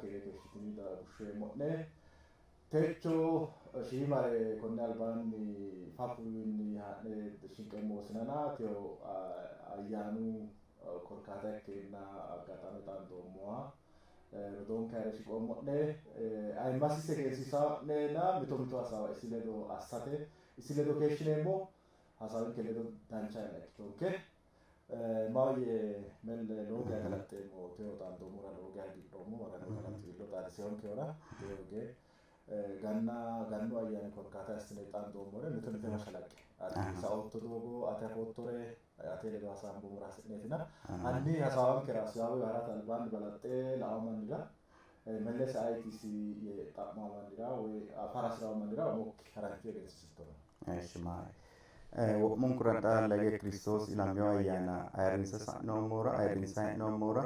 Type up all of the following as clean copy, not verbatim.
Keere keeshshitini bushsheemmo'ne. Techo shiimare konne albaanni fafuwiinni haa'ne shinqeemmo wosinana teyo ayyaanu korkaata ikkeenna aggaxame xaandoommoha rodoonke ha're shiqoommo'ne. Ayimmasi egensiisaa'nena mito mito hasaawa isi ledo assate isi ledo keeshshineemmo. Hasaawinke ledo dancha yanna ikkitonke. Maahoyye Melle, lowo geya galaxxeemmo. Teyo xaandoommora lowo geya hagiidhoommo. Maganu galaxxiillo xaadiseyonkehura teyo hige ganna gannu ayyaani korkaata assine xaandoommore mito mite mashalaqqe ati saootto doogo ati afoottore ate ledo hasaambommora hasi'neetina hanni hasaawankera siyaawe harate albaanni balaxxe la'ao mannira Mellese ayetisi yee xa'maa mannira woy afara hasi'rao mannira umokki harancho egensiisittoro. Eshi maari. Wo'munkura xa lage Kiristoosi ilamino ayyaana ayirrinse sa'noommora ayirrinse hee'noommora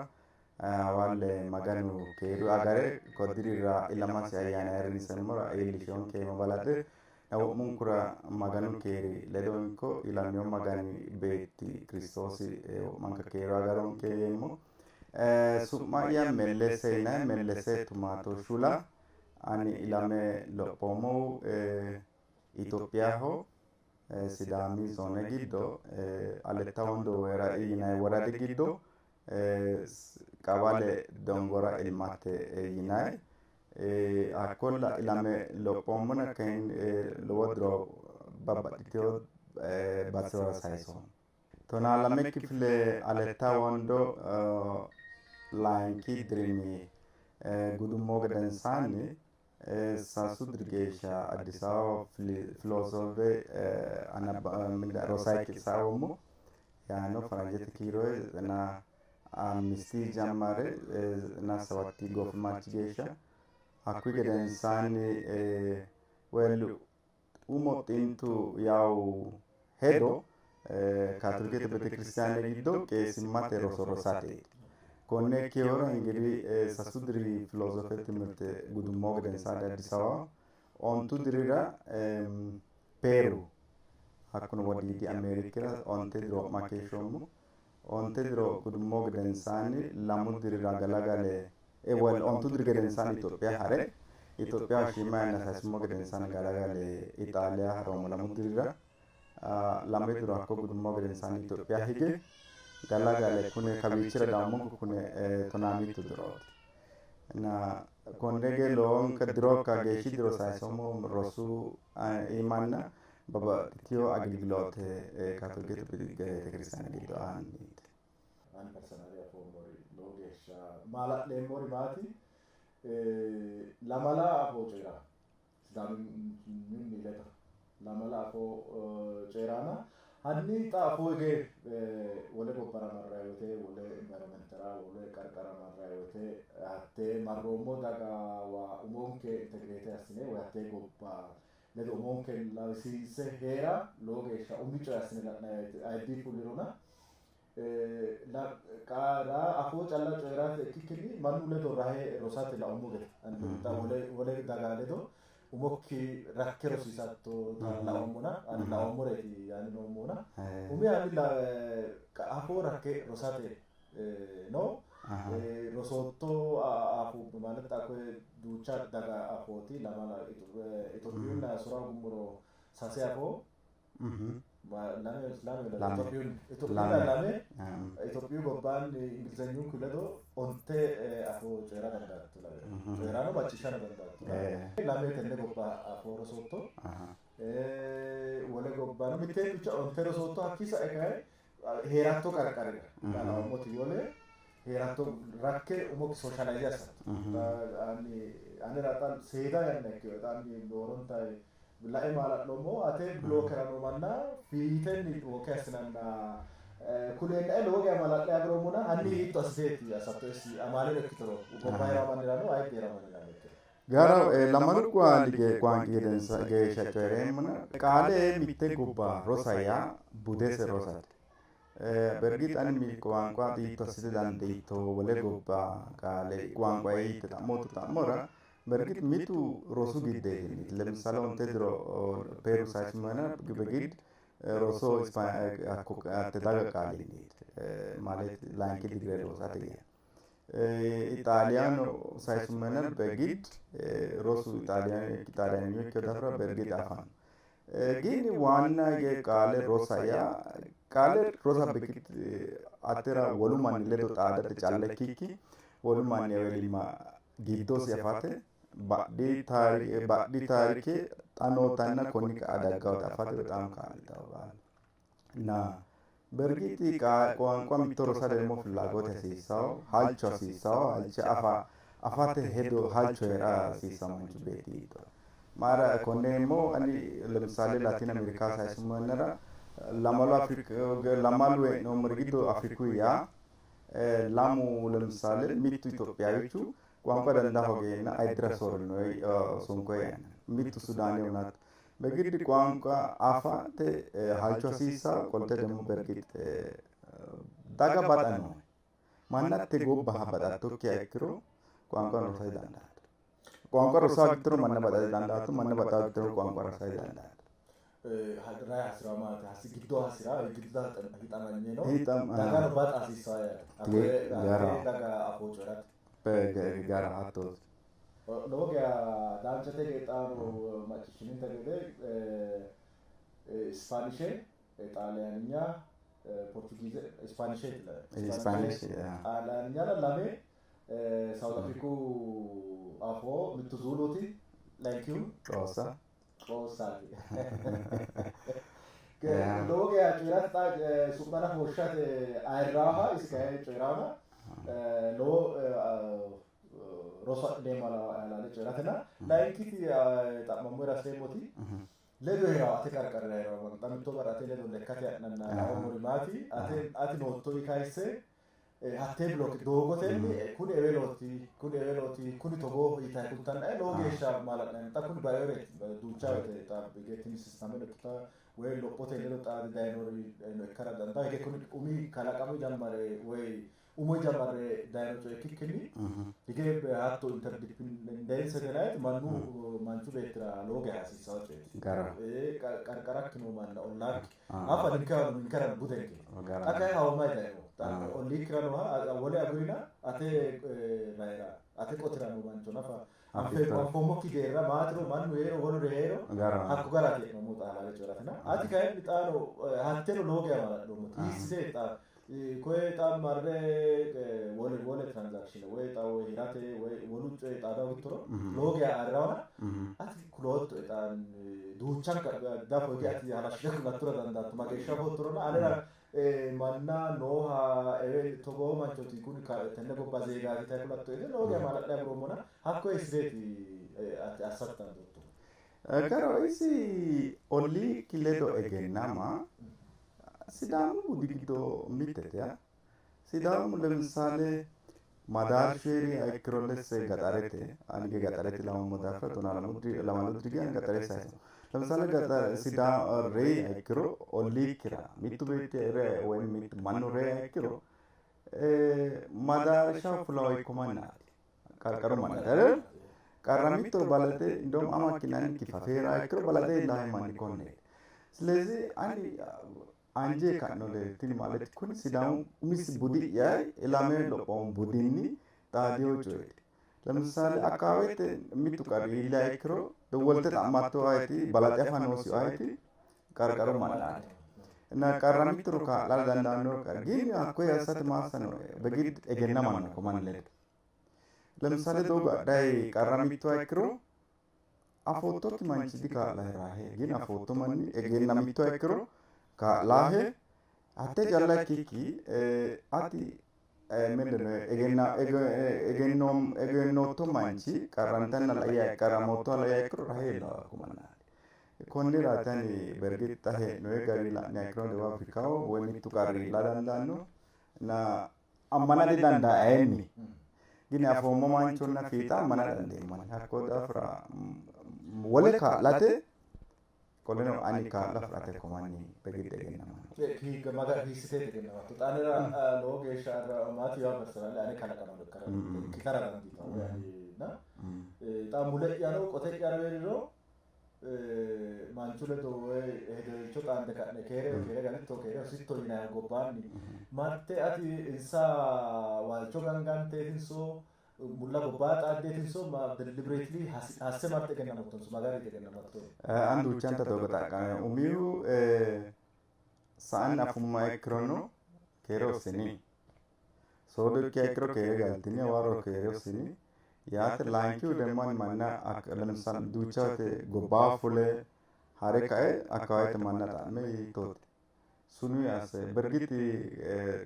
hawalle Maganu keeru agare kodirira ilamasi ayyaana ayirrinsemmora iillishonkeemo balaxe wo'munkura Maganu keeri ledonko ilamino Magani beetti Kiristoosi wo'manka keeru agaronke yeemmo. Su'ma'ya Mellese yinanni, Mellese Tumato Shula. Ani ilame lophoommohu Itophiyaho Sidaami zoone giddo Aletta Wondo yinanni woradi giddo Qawale Dongora Ilmate yinanni. Hakko ilame lophoommona kayinni lowo diro babbaxxiteyo basera sayisoommo. 12 kifile Aletta Wondo layinki dirimi gudummo gedensaanni sasu diri geeshsha Addis Ababa filoosofe rosayi qixxaawommo. Yaano faranjete kiiro 95 jammare 97 goofimarchi geeshsha. Hakkuyi gedensaanni well umo xintu yawu hedo Kaatolikete betekiristiyaane giddo qeesimmate roso rosateeti. Konne ikkinohura ingidihi 3 diri filoosofe timirte gudummo gedensaanni Addis Ababa 5 dirira Peeru hakkuno Wodiidi Ameerikira 5 diro wo'ma keeshshoommo. 5 diro gudummo gedensaanni 2 dirira galagale well 5 diri gedensaanni Itophiya ha're Itophiya shiima yanna sayisummo gedensaanni galagale Ixaaliya haroommo 2 dirira. 2 diro hakko gudummo gedensaanni Itophiya hige galagale kune kawiichira dawummonku kune 15 dirooti. Na konne ge lowonka diro kageeshshi diro sayisoommo rosu iimanna babbaxxiteyo agilgiloote Kaatolikete betekiristiyaane giddo aanniiti. Ani personally afoommori lowo geeshsha maala'leemmori maati, lamala afoo coyi'ra Sidaamunni ledo lamala afoo coyi'raana hanni xa afoo hige wole gobbara marrayi woyte wole environmentera wole qarqara marrayi woyte hattee marroommo dagawa umonke integrate assine woy hattee gobba ledo umonke lawisiinse hee'ra lowo geeshsha umi coye assine la'nayi ayiddi fullirona qara afoo calla coyi'rate ikkikkinni mannu ledo rahe rosate laummo gede ani wole wole daga ledo umokki rakke rosiisatto laoommona ani laoommoreeti yaani noommona umi ani afoo rakke rosate no rosootto afuu ማለት koye duucha daga afooti lamala Itophiyunna sura gummuro sase afoo lame lame Itophiyunna lame Itophiyu gobbaanni Ingilizenyunku ledo 5 afoo coyi'ra dandaatto lawe coyi'rano macciishshano dandaatto lame tenne gobba afoo rosootto wole gobbano mitte bicha 5 rosootto hakkii sa'e kayi heeratto qarqarira laoommoti wole heeratto rakke umokki socialize assatto anera xa seeda yanna ikkeo xa ani horonta lae maala'loommo ate blookera noo manna fiitenni woke assinanna kuleennae lowo geya maala'le aguroommona hanni hiitto assiteeti assatto isi amaaleno ikkitoro gobba heeraa mannirano ayidde heeraa mannirano ikkiro. Gara lamalu qaali qoonqi gedensa geeshsha coyi'reemmona qaale mitte gobba rosa yaa budese rosate. Bergix ani ቋንቋ hiitto assite dandiitto wole gobba qaale ቋንቋ hiitte xa'mootto xa'mora bergix mitu rosu giddeetinniiti. ለምሳሌ 5 diro Peeru sayisummo በግድ roso hatte daga qaalinniiti ማለት layinki digire loosate yee. ኢጣሊያኖ ሳይሱመነ በግድ ሮሱ ኢጣሊያን ikkino daafira በእርግጥ አፋን ግን ዋና ቃለ ሮሳ ያ ቃለ ሮሳ በግድ atera wolu manni ledo xaadate calla ikkikki wolu manni ewelima giddosi afate badhi taarike xa nootanna konni ka'a daggawota afate በጣም kaa'litanno qaale እና በእርግጥ ቋንቋ mitto rosa ደግሞ ፍላጎት hasiissawo halcho hasiissawo halche afa afate hedo halcho heera hasiissawo manchu beetti giddo maara konne ani ለምሳሌ ላቲን አሜሪካ ሳይስሙ yannara lamalu Afrika lamalu hee'noommori giddo Afriku yaa lamu ለምሳሌ mittu Itophiyawichu ቋንቋ dandaa hoogeenna ayiddira soorrino sonkoye yanna mittu Sudaaniው ናት በግድ ቋንቋ afate halcho hasiissawo qolte ደግሞ በእርግጥ daga baxa noohe mannatte gobbaha baxattokkiha ikkiro ቋንቋ rosa didandaatto ቋንቋ rosa hoogiro manna baxa didandaatto manna baxa hoogiro ቋንቋ rosa didandaatto ራይ hasira maati hasi giddo hasira giddo hixamanye ነው dagano baxa hasiissawo yaate daga afoo coyrate gara hattooti lowo geya danchate qixxaano macciishshininte gede ispanishe ጣሊያንኛ ፖርቱጊዝ ስፓኒሽ ስፓኒሽ ጣሊያንኛ lame ሳውዝ አፍሪኩ afoo mittu Zuluuti layinkihu Xoosa Xoossaati lowo geya coyrate xa su'mana hoshshate ayirraaha isi kayi coyraana lowo roso adhineemmo halaale coyratena layinkiti xa'mammohera hasireemmoti ledo heerawo ate qarqarira heerawo xa mitto barra ate ledo lekkate ha'nanna laoommori maati ati noottowi kayisse hattee block doogotenni kuni ewelooti kuni ewelooti kuni togoo yitayi kultannae lowo geeshsha maala'nanni xa kuni bayoreeti duucha woyte xa hige tini sistameno ikkita woyi lophote ledo xaade dayinori ikkara dandawo hige kuni umi kalaqamu jammare woyi umo jammare dayino coye ikkikkinni hige hatto interdependence yinayiti mannu manchu beettira lowo geya hasiisawo coyeeti qarqarakki noo manna ollaakki afa ninkera budenke xa kayi hawamayi dayino olliikkira nooha wole agurina ate rayira ate qotira noo mancho nafa anfoommokki geerra maatiro mannu heero woluri heero hakko garaati hee'noommo xa halaale coyratina ati kayinni xaano hatteno lowo geya maala'loommoti hiissite xa koye xa marre wole wole transaction woyi xa woyi hirate woyi wolu coyi xaadawo gittoro lowo geya ayirrawona ati kuloottoe xa duuchanka dafo hige ati halashshite kulattora dandaatto mageeshsha afoottoronna anera manna nooha ewe togoo manchooti kuni tenne gobba zeegaati yitayi kulattoe lowo geya maala'le aguroommona hakko hiissiteeti ati assattan doottohu? Garaho isi olliikki ledo egennama Sidaamu budi giddo mittete Sidaamu ለምሳሌ madaarshu heeriha ikkiro lesse gaxarete anige gaxarete ilamammo daafira tonaa lamalu diri geya gaxare sayisoommo ለምሳሌ reyiha ikkiro olliikkira mittu beetti reyi woyi mittu mannu reyiha ikkiro madaarshaho fulawo ikko mannaati qarqaru mannaati አይደል qarramittoro balaxe እንደውም amakki nannikki fafeeraha ikkiro balaxe iillahe manni konneeti ስለዚህ ani anje ka'no tini ማለት kuni Sidaamu umisi budi'ya ilame lophoommo budinni xaadiyo coyeeti ለምሳሌ አካባቢete mittu qarri iilliha ikkiro dowwolte xa'matto ayeti balaxe afa noosihu ayeti qarqaru mannaati እና qarramittoro kaa'lara dandaanno ግን hakkoye assate maa assa nooe በግድ egennama no ko manni ledo ለምሳሌ doogo adhayi qarramittoha ikkiro afoottokki manchi dikaa'laherahe ግን afootto manni egennamittoha ikkiro kaa'laahe hatte calla ikkikki ati ምንድነው egennootto manchi qarrantanna laiha qarramoottoha laiha ikkiro rahe iillawo hakko mannaati konniraati ani bergix xa hee'noyi gari la'niha ikkiro Debuubi Afrikaho woyi mittu qarri iilla dandaanno እና ammana didandaanni ግን afoommo manchonna fiixa ammana dandeemmo ani hakko daafira wole kaa'late qoleno ani kaa'lo afirate hakko manni በግድ egennamanno hiissiteeti egennamatto xa anera lowo geeshsha maati yaa personally ane kalaqamano ikkitara dandiitanno xa mule'yano qote'yano heeriro manchu Manchu ledo woy hedeweelcho xaande ka'ne keereho keere galitto keereho sitto yinanni gobbaanni marte ati insa waalcho ganganteetinso mulla gobbaa xaaddeetinso deliberately hasse marte egennamattonso magariiti egennamatto? Ani duuchanta doogo xaqqame umihu sa'anni afumma ikkirono keere hossini, soodo ikkiha ikkiro keere galtini, hawarro keere hossini yaate. Layinkihu ደግሞ ani manna ለምሳሌ duucha woyte gobbaa fule hare kae akkawaawete manna xa'me hiittooti sunu asse bergit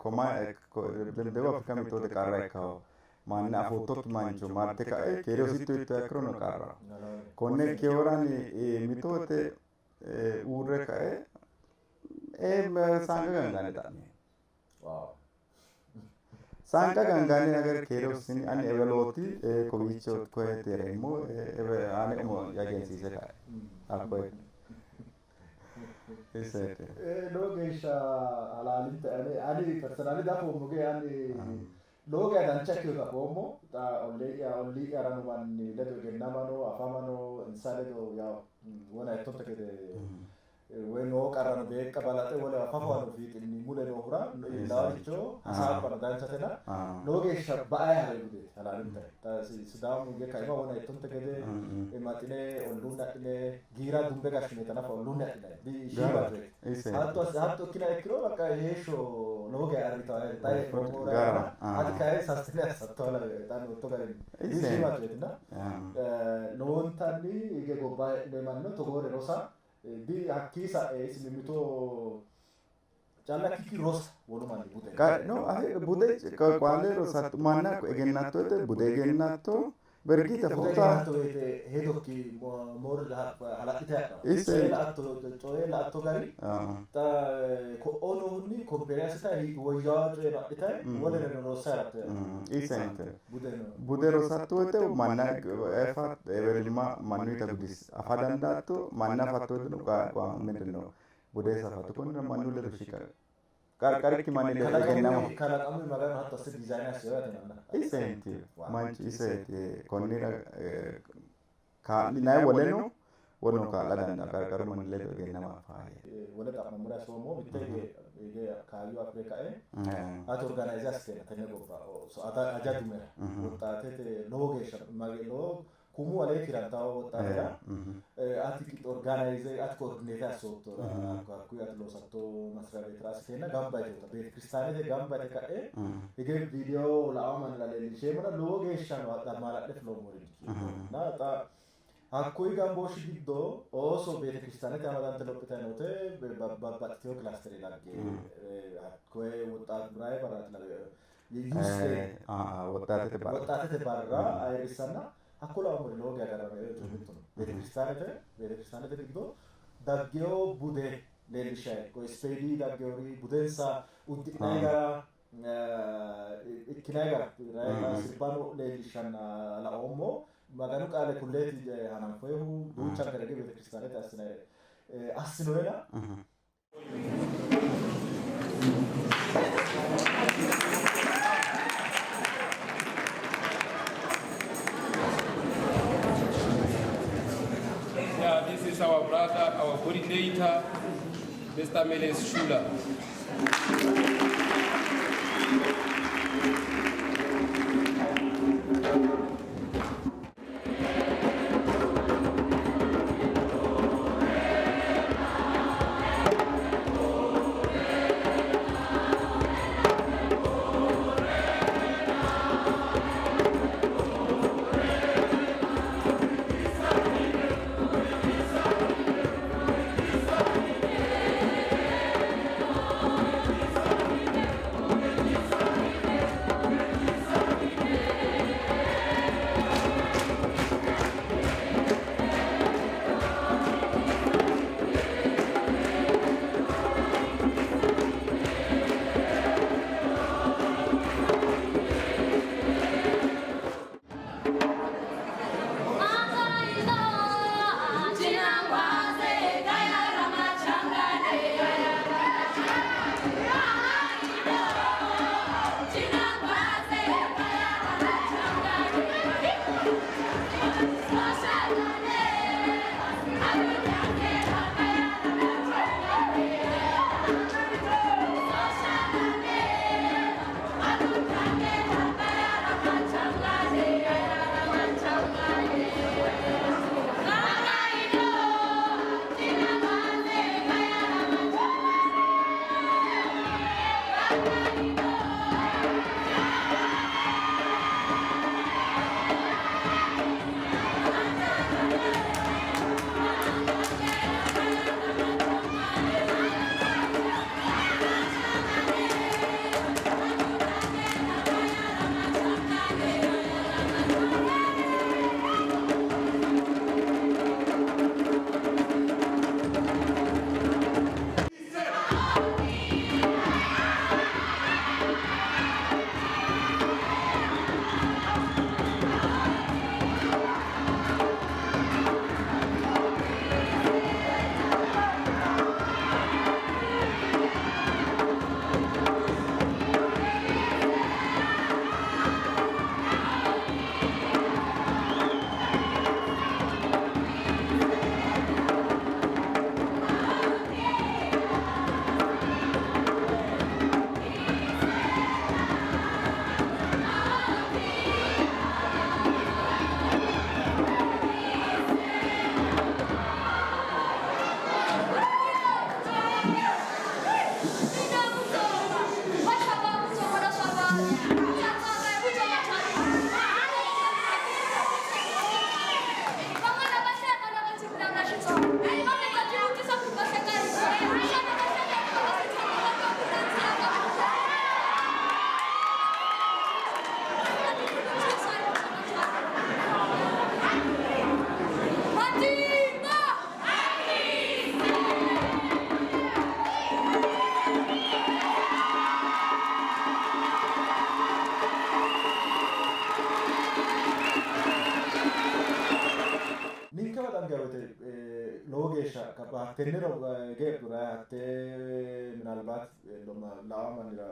koma ደቡብ አፍሪካ mito wote qarra ikkawo manna afoottokki mancho marte ka'e keere hositto yittoha ikkirono qarraho. Konne ikkinohura ani mito wote uurre kae saanqa gangane xa'meemmo. Saanqa gangane agar keere hossini ani ewelooti kowiicho koye heereemmo ane umo egensiise kae hakkoye iseeti. Lowo geeshsha halaalinta ani personally dafoommo ge ani lowo geeshsha dancha ikkinota afoommo. Xa ollii'yara no manni ledo egennamano afamano insa ledo yaw wona ettonte gede woy noo qarrano beeqqa balaxe wolewa fafowano fiixinni mule noohura iillawaricho hasaabbano danchatena lowo geeshsha ba'ayi hare budeeti halaalinta. Xa Sidaamu hige kaima wona ettonte gede maxine olluunni adhine giira dumbe gashshineta nafa olluunni adhinanni dishiima coyeeti. Hatto hatto ikkina ikkiro bakka heeshsho lowo geeshsha arritao xa hee'noommohura ati kayi sastine assattoha lawe xa nootto garinni dishiima coyeetina lowontanni hige gobba hee'ne manno togoore rosa di hakkii sa'e isi mimmito calla ikkikki rosa wolu manni bude. No, bude qaale rosatto manna egennatto woyte bude egennatto bergite Bude foota egennatto woyte hedokki more hala'lite hadhanno. Ise Coye la''atto coye la''atto gari xa ko'o noohunni compare assitayi woyyawa coye adhitayi wolereno rossayi haratto yaate. Isente Budeno bude rosatto woyte manna efa ewelimma mannuyita gudis afa dandaatto manna afatto woyteno ምንድን ነው bude afatto konnira mannu ledo shiqa qarqarikki manni ledo egennama kalaqamu Maganu hatto asse design assino yaate manna. Iseeti manchu iseeti konnira kaa'linayi woleno woleno kaa'la dandaanno qarqaru manni ledo egennama faayya. Wole xa'mammora hasiroommo mitte hige hige kaayyo afi're kae ati organize assiteenna tenne gobba aja dumera woxxaatete lowo geeshsha lowo kumu alee kiirantawo woxxaatera ati organize ati coordinate assoottora hakkuyi ati loosatto masriya beetira assiteenna gamba yiteota beetekiristaanete gamba yite ka'e hige viidiyo la'awo mannira leellinsheemmona lowo geeshsha no maala'le fuloommori na xa hakkuyi gambooshshi giddo ooso beetekiristaanete amadante lophitayi noote babbaxxitewo kilaastere dagge hakkoye woxxaatu rayi barraati lawe youth day woxxaatete barra woxxaatete barra ayirrissanna hakko laoommori lowo geya qarramie coyi mittu no. Beetekiristaanete beetekiristaanete giddo daggewo bude leellishshayi koye Ispeedi daggeewori budensa uddi'nayi gara ikkinayi gara sirbano leellishshanna laoommo. Maganu qaale kulleeti hananfoyihu duuchanka darga beetekiristaanete assinayi assinoyina. Yeah, this is our brother, our coordinator, Mr. Meles Schuler. geeshsha hattenneno geedhura hatte ምናልባት lawa mannira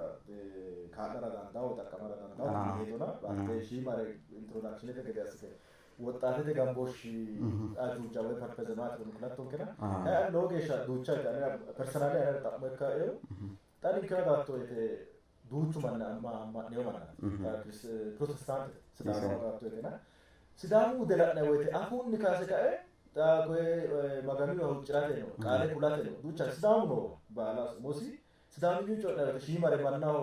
kaa'lara dandawo xaqqamara dandawo hedona hatte shiimare introductionete gede assite ወጣትete gambooshshi ajuuja woy purpose maati kulattonkena kayi lowo geeshsha duucha anera personally anera xa'mo ikkaeo xa ninkewa daatto woyte duuchu manni amma'neyo mannaati protestantete Sidaamu daatto woytena Sidaamu bude la'nanni woyte afuunni kaase kae xa koye Maganuyiwa huuccirate no qaale kulate no duucha Sidaamu noowa baala umosi Sidaaminyu coyi'nanni woyte shiimare mannaho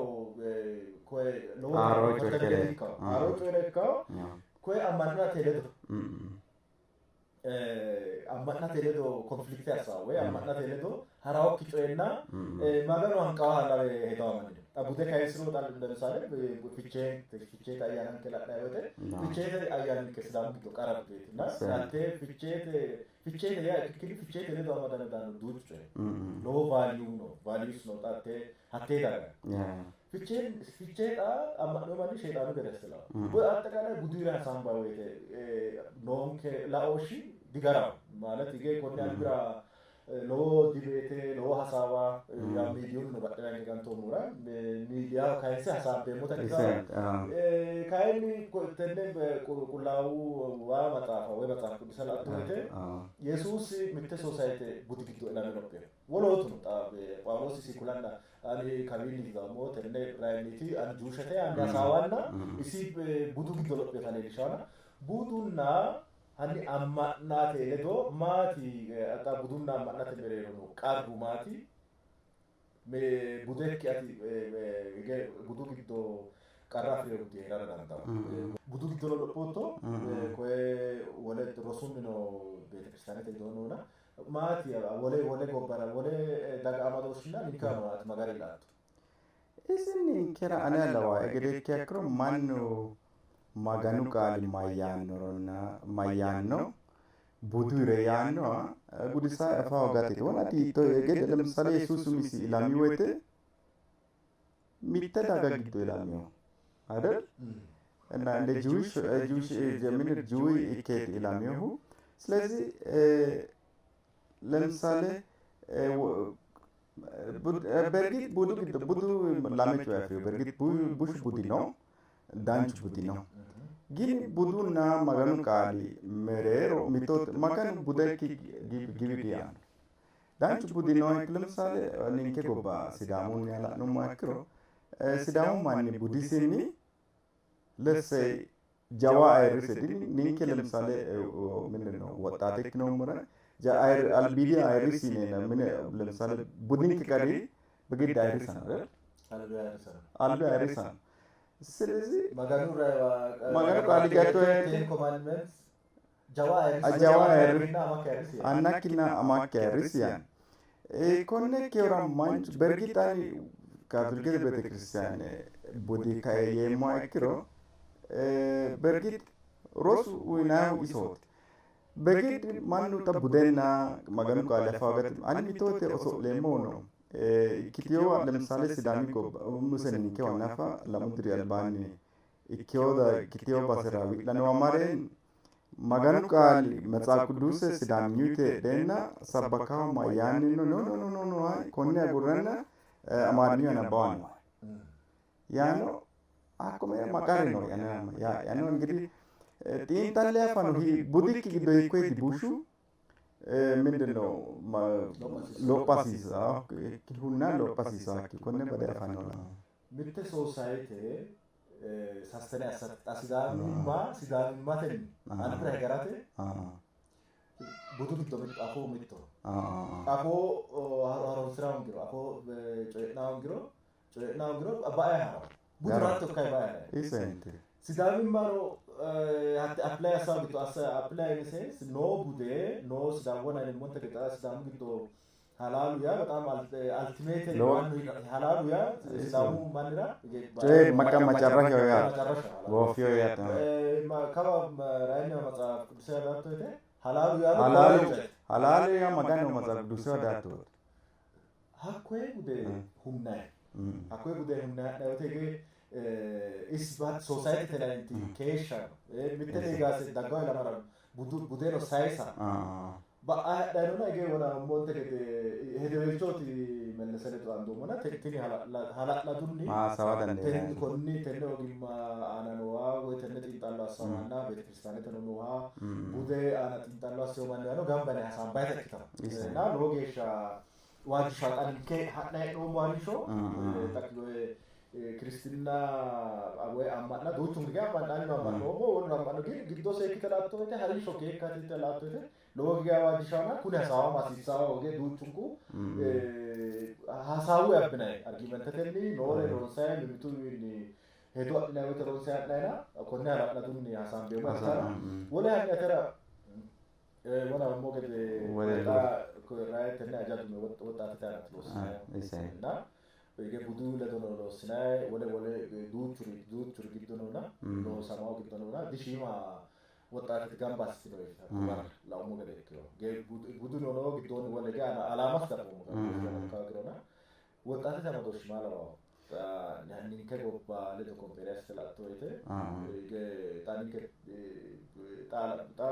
koye lowo gede ikkawo haaro coyeno ikkawo koye amma'nate ledo amma'nate ledo conflict assawo woy amma'nate ledo harawokki coyenna Maganu hanqawaha lawe hedawo manni no. Xa bude kayisiro xa ለምሳሌ ficheete ayyaananke la'nanni woyte ficheete ayyaaninke Sidaamu giddo qara budeeti እና hatte ficheete ficheete yaa ikkikkinni ficheete ledo amadame daanno duuchu coyi lowo value no values no xa hatte hattee daga fichee xa amma'nino manni sheexaanu gede asse lawanno. አጠቃላይ buduyire hasaambanni woyte noonke laooshshi digaraho ማለት hige konni albira lowo debate lowo hasaawa miidiyunnino badhera hinge gantoommohura miidiyaho kayinse hasaambeemmota ikkitanno. Kayinni tenne qullaawu waa maxaafa woy maxaafa quddusa la'atto woyte Yesuusi mitte society budi giddo ilame lophino. Wolootuno xa Phaawuloosi isi kulanna ani kawiinni didawommo tenne rayinniiti ani juushete yaanni hasaawanna isi budu giddo lophinota leellishaana budunna hanni amma'nate ledo maati xa budunna amma'nate mereero noo qarru maati? Budekki ati hige budu giddo qarra afi'rino budi heerara dandaanno. Budu giddono lophootto koye wole rosunnino beetekiristaanete widoonni noona maati wole wole gobbara wole daga amadooshshinna ninkewa noo ati ma garinni la''atto? Isi ninkera ane lawaae gede ikkiha ikkiro mannu Maganu qaali mayyaannoronna mayyaanno buduyire yaannoha gudisa afa hoogate wona hiitto gede ለምሳሌ Yesuusi umisi ilami woyte mitte daga giddo ilamino አይደል? እና እንደ Jewish Jewish ምን Jew ikkeeti ilaminohu። ስለዚህ ለምሳሌ በእርግጥ budu giddo budu lame coye afirino። በእርግጥ bushu budi no, danchu budi no. ግን budunna Maganu qaali mereero mitto Maganu budekki giwi diyaanno. Danchu budi nooha ikkiro ለምሳሌ ninke gobba Sidaamunniha la'nummoha ikkiro Sidaamu manni budisinni let's say jawa ayirrise ninke ለምሳሌ ምንድን ነው ወጣት ikkinoommore albiidi ayirrisi yineenna mine ለምሳሌ budinke gari በግድ ayirrisanno አይደል? albi ayirrisanno። ስለዚህ Maganu Maganu qaali gatto Ten Commandments jawa ayirrisi jawa ayirrisi amakki ayirrisi annakkinna amakki ayirrisi yaanno። Konne ikkinohura manchu በእርግጥ ani kaatolikete beetekiristiyaane budi kae yeemmoha ikkiro በእርግጥ rosu uyinannihu isooti. በግድ mannu xa budenna Maganu qaale afa hoogate ani mito woyte oso'leemmohu no ikkiteyowa ለምሳሌ Sidaami gobba umose ninkewa nafa lamu diri albaanni ikkiteyo basera wi'lanowa mare Maganu qaali Metsaaf Qidduuse Sidaaminyuyite heedheenna sabbakaho mayyaanni no no no no no konne agurranna Amaarinyuha nabbawanno yaano hakko mereero maqarri no yaano እንግዲህ xiinxalle afano budikki giddo hiikkoyeti bushu ምንድን ነው lopha hasiisawo lopha hasiisawokki konne bade afanno Mitte society sustain assate xa Sidaamimma Sidaamimmatenni albira hegerate budu giddo mittu afoo mittoho. Afoo horonsira hoongiro afoo coyi'na hoongiro coyi'na hoongiro bae ha'ranno. Budu hatto kayi bae ha'ranno. Iseenti. Sidaamimmano hatte apply assawo giddo assa apply in sense noo bude noo Sidaamu wona yineemmonte gede xa Sidaamu giddo halaalu yaa በጣም ultimate mannu halaalu yaa Sidaamu mannira Coye maqa macarrashaho yaate. macarrashaho halaalu. Gooffiho yaate. Kawa rayinniwa Matsaaf Qiddusewa daatto woyte halaalu yaano Halaalu koye coyeeti. halaalu yaa Maganu Matsaaf Qiddusewa daatto woyte. Hakkoye bude hunnayi. Hakkoye bude hunnayi ha'nayi woyte hige isbat society tenanti keeshshano mitte leegaase daggawo ilamara budeno sayisa Ba"a hadhanona hige wona monte gede hedeweelchooti Mellese ledo xaandoommona tini hala'ladunni Hasaawa dandiinanni. Konni tenne ogimma aana nooha woy tenne xiinxallo assanno manna beetekiristaaneteno nooha bude aana xiinxallo assino manniwano gamba yine hasaambayita ikkitanno. Ise. Na lowo geeshsha waajjishawo xa ninke ha'nayi hee'noommo harinsho xa kiristinna woy amma'na duuchunku gede amma'nanni amma'noommo woluno amma'no gin giddo seekkite la"atto woyte harinsho keekkatite la"atto woyte lowo geya waajjishawoona kuni hasaawa hasiissawo hoge duuchunku hasaawu abbinayi argimentetenni noore ronsayi mimmituwiinni hedo adhinayi woyte ronsayi ha'nayina konne hala'ladunni hasaambeemmo Hasaa- yaatara wole hanni atera wona gede Wedellu. Xa tenne aja dume woxxaatete aana loossinayi Ise. እና hige budu ledo no loossinayi wole wole duuchuri giddo noona loosamawo giddo noona dishiima woxxaatete gamba assitino barra laummo gede ikkiro ge budu no giddoonni wole ge alaamas dafoommo girona woxxaatete amadooshshi maa lawawo xa ninke gobba ledo compare assite la'atto woyte hige xa ninke xa xa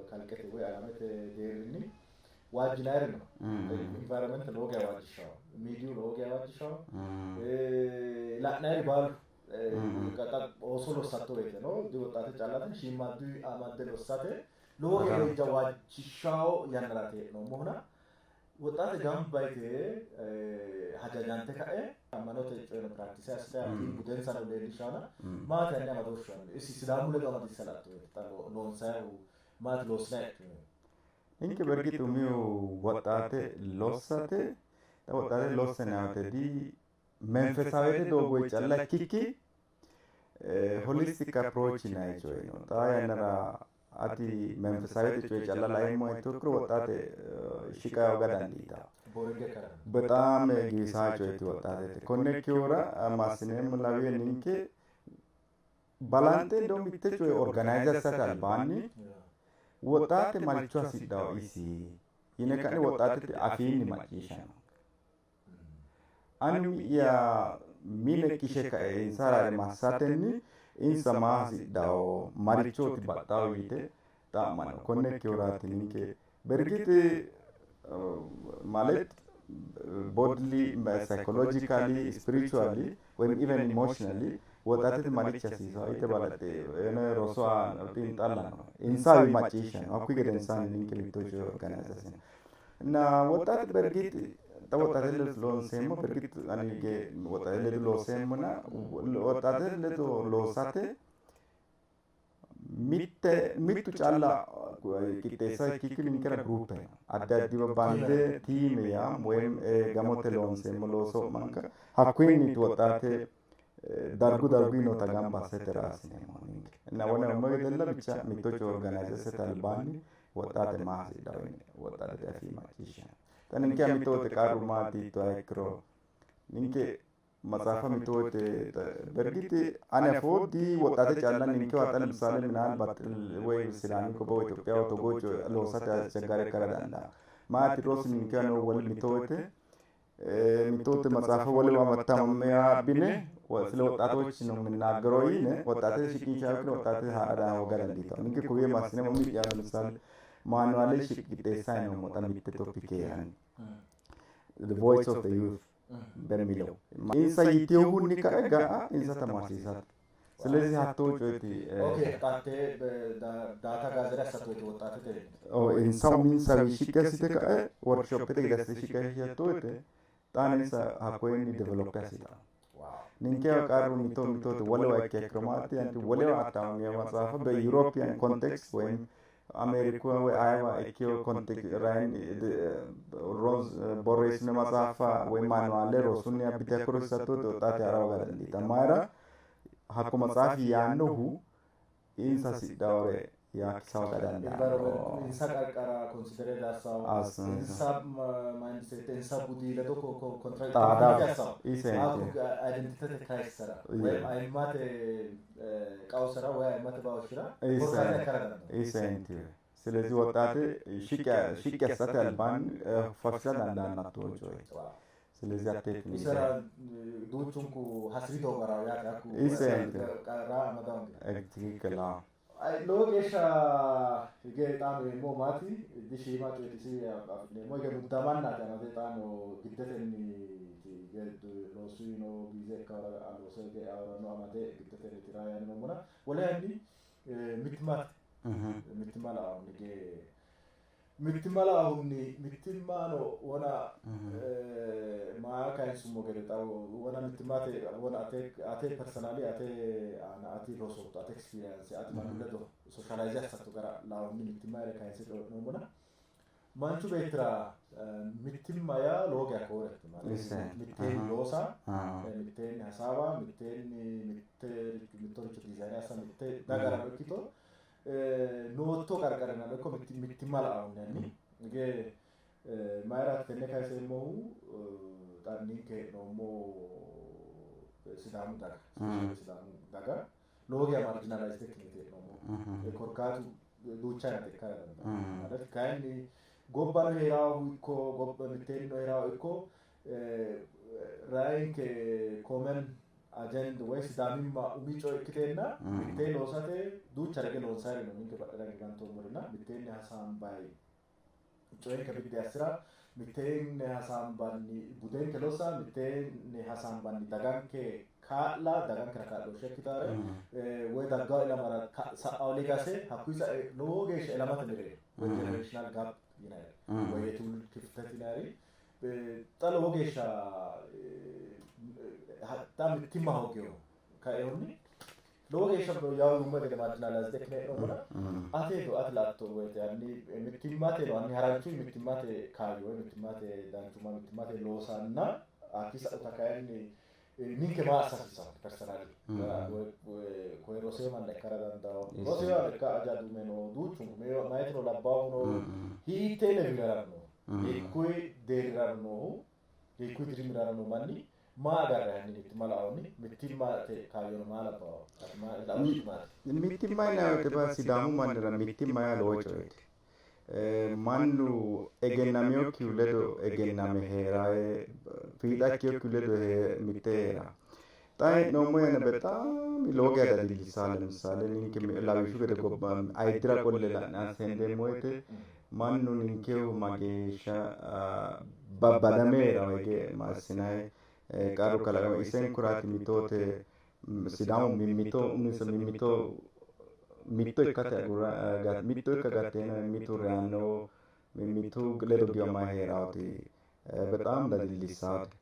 kalqete woy alamete deerrinni waajjinayiri no environment lowo geya waajjishawo miidiyu lowo geya waajjishawo la'nayiri baalu xa ooso lossatto woyte no diwoxxaate callate shiimmaaddu amadde lossate lowo geya waajjishawo yannaraati hee'noommohuna woxxaate gamba yite hajajante ka'e ammanote coyeno practice assite hakkii budensano leellishshawona maati hanni amadooshshu hanni isi Sidaamu ledo amadisse la'atto woyte xa loonsayihu maati loosinayi hee'noommohu? Ninke በእርግጥ umihu woxxaate lossate xa woxxaate lossinayite di መንፈሳዊete doogoyi calla ikkikki holistic approach yinayi coyi no. Xaa yannara ati መንፈሳዊete coye calla laeemmoha ikkiro woxxaate shiqa hooga dandiitawo. Boring ikkara በጣም giwisaa coyeeti woxxaatete. Konne ikkinohura massineemmo lawiye ninke balanxe እንደው mitte coye organize assate albaanni woxxaate maricho hasidhawo isi yine ka'ne woxxaatete afiinni macciishshano. Ani umi'ya mine qishe kae insara massatenni insa maa hasidhawo marichooti baxxawo yite xa'mano. Konne ikkinohuraati ninke በእርግጥ ማለት bodily, psychologically, spiritually ወይም even emotionally woxxaatete marichi hasiisawo yite balaxxe የሆነ roso xiinxalla no insawi macciishshano hakkuyi gedensaanni ninke mitto coye organize assine እና ወጣት በእርግጥ xa woxxaate ledo loonseemmo በእርግጥ ani woxxaate ledo looseemmona woxxaate ledo loosate mitte mittu calla qixxeessa ikkikki ninkera group no addi addiwa bande team yaa ወይም gamote loonseemmo looso manka hakkuyinniiti woxxaate dargu darguyi noota gamba assate assineemmo ninke እና wona umo wedella ብቻ mitto coye organize assate albaanni woxxaate maa hasidhawo yine woxxaatete afii macciishshano. Xa ninke mitto woyte qarru maati yittoha ikkiro ninke መጽሐፈ mitto woyte በእርግጥ ani afoo di woxxaate calla ninkewa xa ለምሳሌ ምናልባት ወይ sidaami gobba ወይ ኢትዮጵያ togoo coye loosate አስቸጋሪ ikkara dandaanno. Maati rosu ninkewa no wole mitto woyte mitto woyte መጽሐፈ wolewa abbine ስለ ወጣቶች ነው የምናገረው ይነ ወጣቴ shiqinshaa yookiin ወጣቴ haadha hooga dandiitawo. Ninke kowiyo massineemmo umi'ya ለምሳሌ manual qixxeessayi noommo xa mitte topic yaanni the voice of the youth በሚለው insa yitinohunni ka'e ga'a insa tamaarsiisate. ስለዚህ hattoo coyeeti Okay xaate data gather assatto woyte woxxaatete insa uminsawi shiqqi assite ka'e workshopete gede assite shiqqi assitto woyte xaano insa hakkoyenni develop assitawo. Ninkewa qarru mitto mitto woyte wolewa ikkiha ikkiro maati anti wolewa attamamino matsaafa በ European context ወይም አሜሪኩ ወይ አየዋ ikkino context borreessino matsaafa ወይ manual rosunni abbite hakko rosiisatto woyte woxxaate hara hooga dandiitanno. Mayira hakko matsaafi yaannohu insa hasidhawore yaakisa hooga dandaanno. Insa qarqara consider assawo insa mindset insa budi ledo Xaada contradict assawo iseenti. identity crisis ወይም ayimmate qawsara ወይ ayimmate baoshira korkaata ikkara dandaanno. Iseenti. ስለዚህ ወጣቴ shiqqi assate albaanni faffisa dandaanno hattoo coye. ስለዚህ hatteeti Isera duuchunku hasiri doogara yaate hakku Iseenti. qarra amadawo ትክክል አዎ። Lowo geeshsha hige xaano yeemmo maati dishiima coyitisi afi'neemmo hige muddamannaati amade xaano giddetenni hige loosuino biize ikkara loose hige awurano amade giddetenni tira yaani noommona wole yanni mittimmate mittimma la'ahunni hige mittimma la'ahunni mittimmano wona maa kayinsummo gede xa wona mittimmate wona ate ate personally ate aana ati rosootto ate experience ati mannu ledo socialize assatto gara la'ahunni mittimma ere kayinse coyi'noommona manchu beettira mittimma yaa lowo geya koorete mitteenni loosa, mitteenni hasaawa, mitteenni mittoricho design assa, mitte dagarano ikkito nootto qarqarinano ikko mittimma la'ahunni hige mayiraati tenne kayiseemmohu xa ninke hee'noommo Sidaamu daga Sidaamu daga lowo geya marginalized ikkinete hee'noommo korkaatu duucha yanna ikkara dandaanno ማለት kayinni gobbano heeraahu ikko gobba mitteenni heeraahu ikko raayinke common agenda woy sidaamimma umi coye ikkiteenna mittee loosate duucha rege loonsayiri no ninke badhera gigantoommorina mitteenni hasaambayi coyenke biddi assira mitteenni hasaambanni budenke lossa mitteenni hasaambanni daganke kaa'la dagankera kaa'looshshe ikkitaare woy daggawo ilamara sa'awo legase hakkuyi sa'e lowo geeshsha ilamate mereero woy generational gap yinayiri woy የትውልድ ክፍተት yinayiri xa lowo geeshsha xa mittimma hooggewo kaehunni lowo geeshsha yawu yummo gede marginalized ikkine hee'noommona ateeto ati la'atto woyte hanni mittimmate no hanni haranchu mittimmate kaayyo woy mittimmate danchumma mittimmate loosanna hakkii sa'uta kayinni ninke maa assa hasiissanno personally koye roseyo manna ikkara dandawo roseyo ikka aja dume no duuchunku mayitino labbaahu no hiittee levelera no hiikkuyi deerrira noohu hiikkuyi dirimirara noo manni maa agarrayi hanni mittimma la'ahunni mittimmate kaayyono maa labbawo ati maati? Mittimma yinanni woyte ba Sidaamu mannira mittimma yaa lowo coyeeti. Mannu egennameyokkihu ledo egenname heeraye fiixa ikkeyokkihu ledo mitte heera. Xa hee'noommo yanna bexaami lowo geya dadillissaa ለምሳሌ ninke lawishshu gede gobba ayiddira qolle la'ne hendeemmo woyte mannu ninkehu mageeshsha babbadame heerawo hige massinayi qarru kalaqame isenkuraati mitoote Sidaamu mimmito uminsa mimmito mitto ikkate agura mitto ikka gatteena mimmitu reyanno mimmitu ledo giwama heeraati በጣም dadillissaate.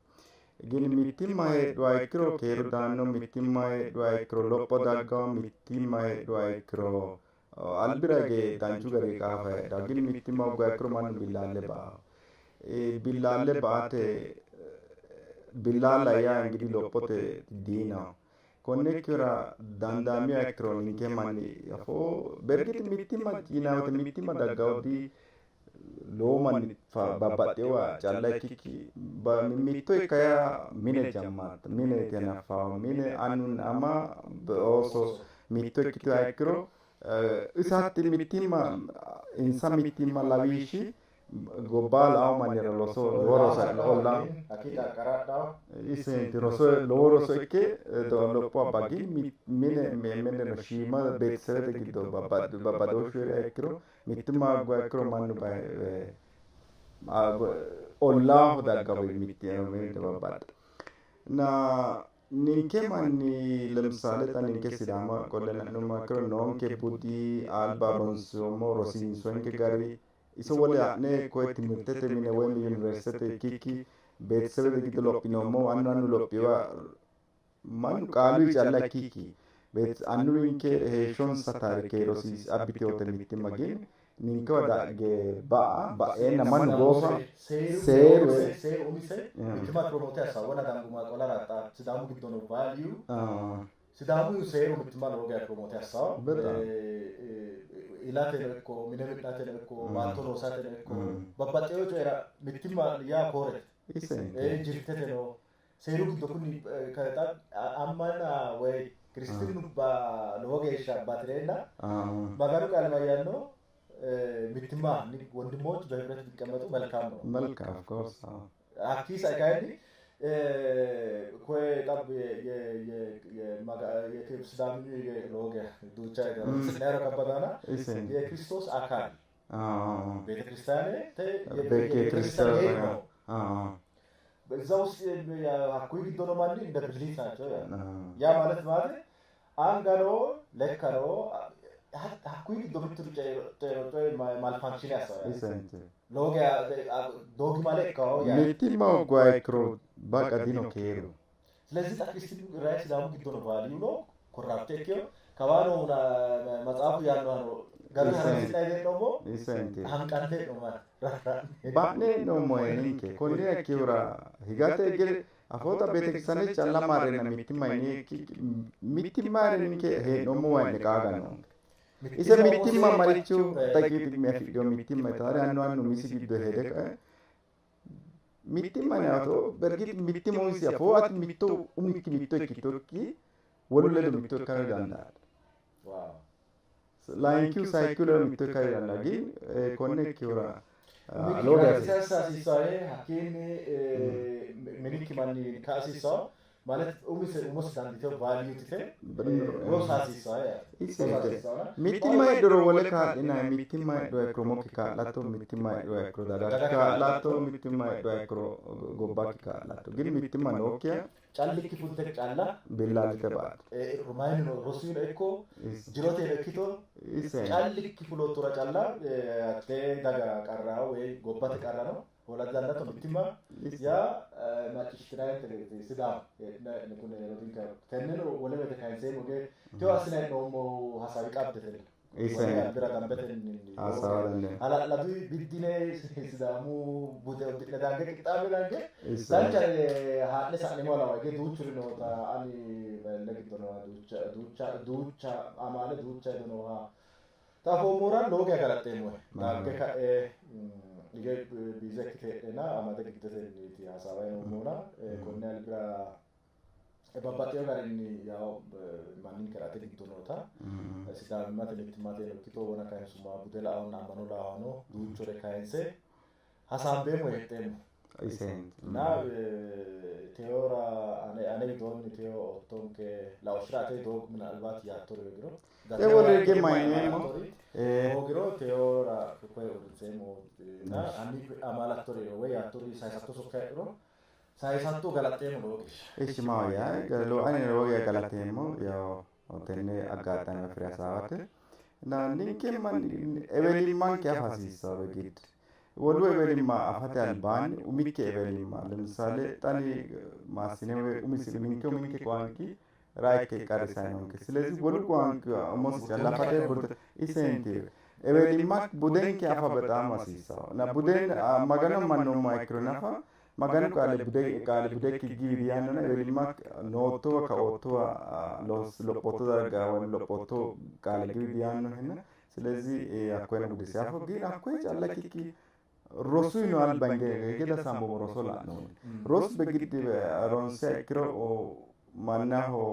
ግን mittimma heedhuha ikkiro keeru daanno mittimma heedhuha ikkiro lopho daggawo mittimma heedhuha ikkiro albira hige danchu gari qaafa heedhawo ግን mittimma hogguha ikkiro mannu billaalle ba'awo billaalle ba'ate billaalla yaa እንግዲህ lophote diinaho konne ikkihura dandaamiha ikkiro ninke manni afoo bergit mittimma yinanni woyte mittimma daggawo di lowo manni babbaxxewa calla ikkikki mitto ikka yaa mine jammarta mineeti hanaffawo mine annunna ama ooso mitto ikkituha ikkiro isatti mittimma insa mittimma lawishshi gobba la'awo mannira loso lowo roso olla isenti roso lowo roso ikke lopho abba ግን mine mine shiima beetesebete giddo babbadooshshu heeriha ikkiro mittimma hogguha ikkiro mannu ollaaho daggawo mitte babbaxxa እና ninke manni ለምሳሌ xa ninke Sidaama qolle la'nummoha ikkiro noonke budi alba ronsoommo rosiinsoonke gari iso wole ha'ne koye timirtete mine woyim yuniversitete ikkikki beetesebete giddo lophinoommo annu annu lophiwa mannu qaaluyi calla ikkikki annuwinke heeshshonsa taarike rosiis abbitewote mittimma ግን ninkewa dagge ba'a ba'eenna mannu goofa seeru seeru umise mittimma promote assa wona danguma qolara xa Sidaamu giddo no value Sidaamu seeru mittimma lowo geya promote assawo ilateno ikko mine mi'nateno ikko baatto loosateno ikko babbaxxewo coyira mittimma yaa koorete jirteteno seeru giddo kuni xa ammana woy kiristinnu lowo geeshsha batireenna Maganu qaali mayyaanno mittimma ወንድሞች በህብረት ቢቀመጡ መልካም ነው። መልካም of course hakkii sa'i kayinni Koye xa ሲዳምኙ ሎገ ዱቻ ስናየው ከባዳና የክርስቶስ አካል ቤተክርስቲያን ቤተክርስቲያን ነው። በዛ ውስጥ ሀኩይ ግዶ ነው ማለት እንደ ብልት ናቸው። ያ ማለት ማለት አንጋኖ ለካኖ ሀኩይ ግዶ ምትሩ ጨሮ ማልፋንክሽን ያሳያል። ሎገ ዶግማ ለካው ያ mittimma hogguha ikkiro baqa dino keeru ስለዚህ ጠቅስቲ ራይ ሲዳሙ ግዶ ነው ቫልዩ ነው ኮራፕቴ ኪዮ ከባኖ መጽሐፉ ያለው ነው ገቢ ሀረሲና ደግሞ isente አንቃንቴ ነው ማለት ba'ne noommo ninke konnira ikkihura higate hige afoota beetekiristaane calla marrenna mittimma yinikki mittimma ninke hee'noommo wayinne qaaga noonke ise mittimma marichu xaqiiqi afidhino mittimma yitaare annu annu umisi giddo heede kae mittimma yinaato bergit mittimma umisi afoo ati mitto umikki mitto ikkittokki wolu ledo mitto ikkara dandaatto. ዋው layinkihu sayikkihu ledo mitto ikkara dandaatto gin konne ikkihura lowo geya hasiissanno. ሲሳዬ ሀኪኒ ምኒክ ማኒ ካሲሳ ማለት ኡሚስ ኡሞስ ዳንዲቴ ቫልዩ ትቴ ሮሳ ሲሳዬ Isente mittimma heedhuro wole kaa'linanni mittimma heedhuha ikkiro umokki kaa'latto mittimma heedhuha ikkiro dagakki kaa'latto mittimma heedhuha ikkiro gobbakki kaa'latto gin mittimma nookkiha ጫልኪ ፉልቴ ጫላ billaalite ba'atto. ሩማይን ነው ሮሲን እኮ ጅሮቴ ለኪቶ Isente ጫልኪ ፉሎቱራ ጫላ አቴ daga ቀራ ወይ ጎባቴ ቀራ ነው ወላዳላቶ mittimma ያ macciishshinay sidaam kun rodinka tenneno wole wete kayinseemmo ge teo assinay noommo hasaawi qabdeten Isente albira dambeten hasaawa dandiinanni. hala'ladu biddine sidaamu bude uddidhe dange qixxaabe dange Isente dancha haa'ne sa'neemmo lawa ge duuchuri noota ani belle giddo nooha duucha duucha duucha amaale duucha hedo nooha xafoommora lowo geya galaxxeemmohe dagge ka'e ige biize ikkite heedheenna amade giddotenniiti hasaaway noommona konne albira babbaxxeyo garinni yaw manninkera ate giddo noota sidaamimmate mittimmateno ikkito wona kayinsumma bude la'ahonna ammano la'ahano duuchore kayinse hasaambeemmo heexxeemmo Isente እና ቴዎራ አኔ widoonni teo ottonke laoshira ate doog ምናልባት yaattori hoogiro Te wole hige mayineemmo hoogiro teora koye uurrinseemmo እና anni amaalattori ወይ yaattori sayisatto sokka heedhuro sayisatto galaxxeemmo lowo geeshsha. Ishi maahoyye ani lowo geya galateemmo yaw tenne aggaxame afire hasaawate na ninke manni ewelimmanke afa hasiissanno gidde wolu ewelimma afate albaanni umikki ewelimma ለምሳሌ xani maassine umisi ninke uminke qoanqi raa ikke qarrisayi noonke ስለዚህ wolu qoanqi umosi calla afate burde isenti ewelimma budenke afa በጣም hasiissanno na buden magano mannoommoha ikkiro nafa maganu qaale bude qaale budekki giwi yaannona ewelimma noottowa kaoottowa lophotto darga woyi lophotto qaale giwi yaannohenna ስለዚህ hakkoyeno budesi afo gin hakkoye calla ikkikki rosuno alba hinge hige dasambomo roso la'noonni rosu begiddi ronsiha ikkiro mannaho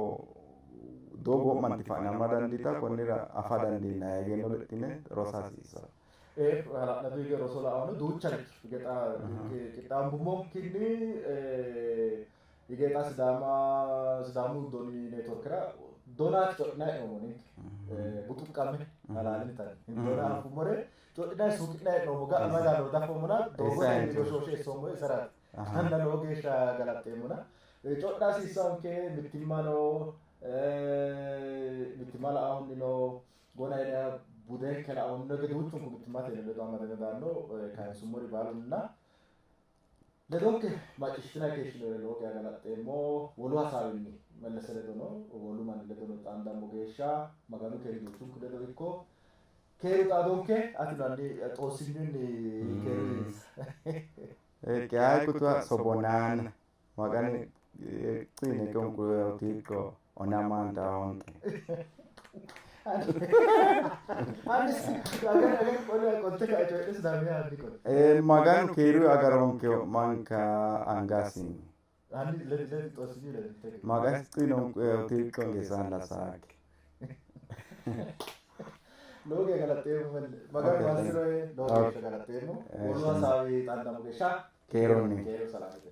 doogo wo'manti fa'namma dandiita konnira afa dandiinanni egenno lexxine rosa hasiissanno. Hala'ladu hige roso la'anno duucharicho hige xa qixxaambummokkinni hige xa sidaama sidaamu doni neetworkera donaati codhinayi hee'noommo ninke buxuqqamme halaalintanni dona anfummore codhinayi suuqi'nayi hee'noommo ga'a mayi daanoro dafoommona doogote goshooshe eessoommo iseraati anna lowo geeshsha galaxxeemmona codha hasiissanke mittimma no mittimma la'ahunni no gona yinaya budenke la'ahunni no duuchunku mittimmate ledo amadame daanno kayinsummori baalunna ledonke macciishshinanni keeshshinore lowo geya galaxxeemmo wolu hasaawinni mellese ledo no wolu manni ledo no xaandammo geeshsha maganu keeri duuchunku ledo ikko keeru xaadonke atino hanni xoosinyunni keeru yiinsa. Qe'aa kutua sobonaana magani xiine qonqotiikko onamaanta honqe. Hanni agar agar qole qolte kae coyidhe sidaamiya hanni qole. Maganu keeru agaronke wo'manka angasinni. Hanni ledi ledi xoosinyu ledi tege. Magas xiino tiikko ngesaan lasaake. Lowo geya galaxxeemmo maganu Okay, thank massiroe lowo Okay. geeshsha galaxxeemmo wolu hasaawi xaandammo geeshsha Keerunni. keeru salaamete.